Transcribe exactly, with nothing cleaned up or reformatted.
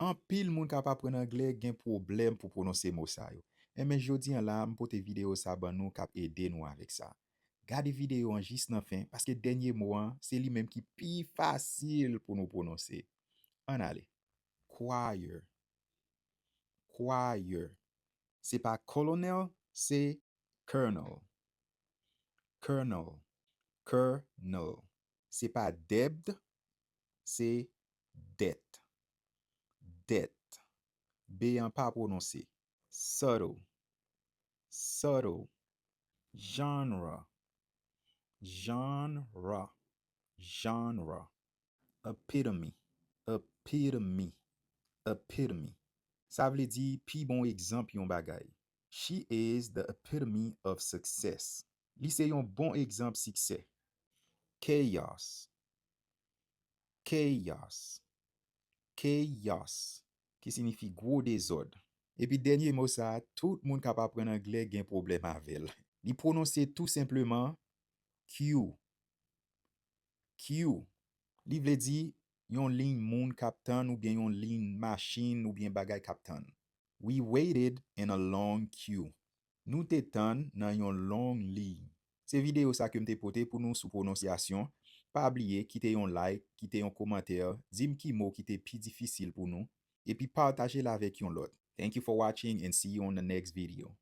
Anpil moun k ap aprann anglè gen pwoblèm pou pwononse mo sa yo. Enben, jodi a la, m pote videyo sa ban nou k ap ede nou avèk sa. Gade videyo an jis nan fen, paske dènye mo an, se li menm ki pi fasil pou nou pwononse. Ann ale. Choir. Choir. Se pa colonel, se colonel. Colonel. Colonel. Se pa debd, se dèt. Dèt. B an pa pwononse. Subtle. Subtle. Genre. Genre. Genre. Epitome. Epitome. Epitome. Sa vle di pi bon egzanp yon bagay. She is the epitome of success. Li se yon bon egzanp siksè. Chaos. Chaos. Chaos. Ki siyifi gwo dezòd. Epi dènye mo sa, tout moun k ap aprann anglè gen pwoblèm avè l. Li pwononse tou senpleman queue. Queue. Li vle di yon liy moun k ap tann oubyen yon liy machin oubyen bagay k ap tann. We waited in a long queue. Nou te tann nan yon long liy. Se videyo sa ke m te pote pou nou sou pwononsyasyon. Pa bliye kite yon like, kite yon kòmantè, di m ki mo ki te pi difisil pou nou, epi pataje l avèk yon lòt. Thank you for watching and see you on the next video.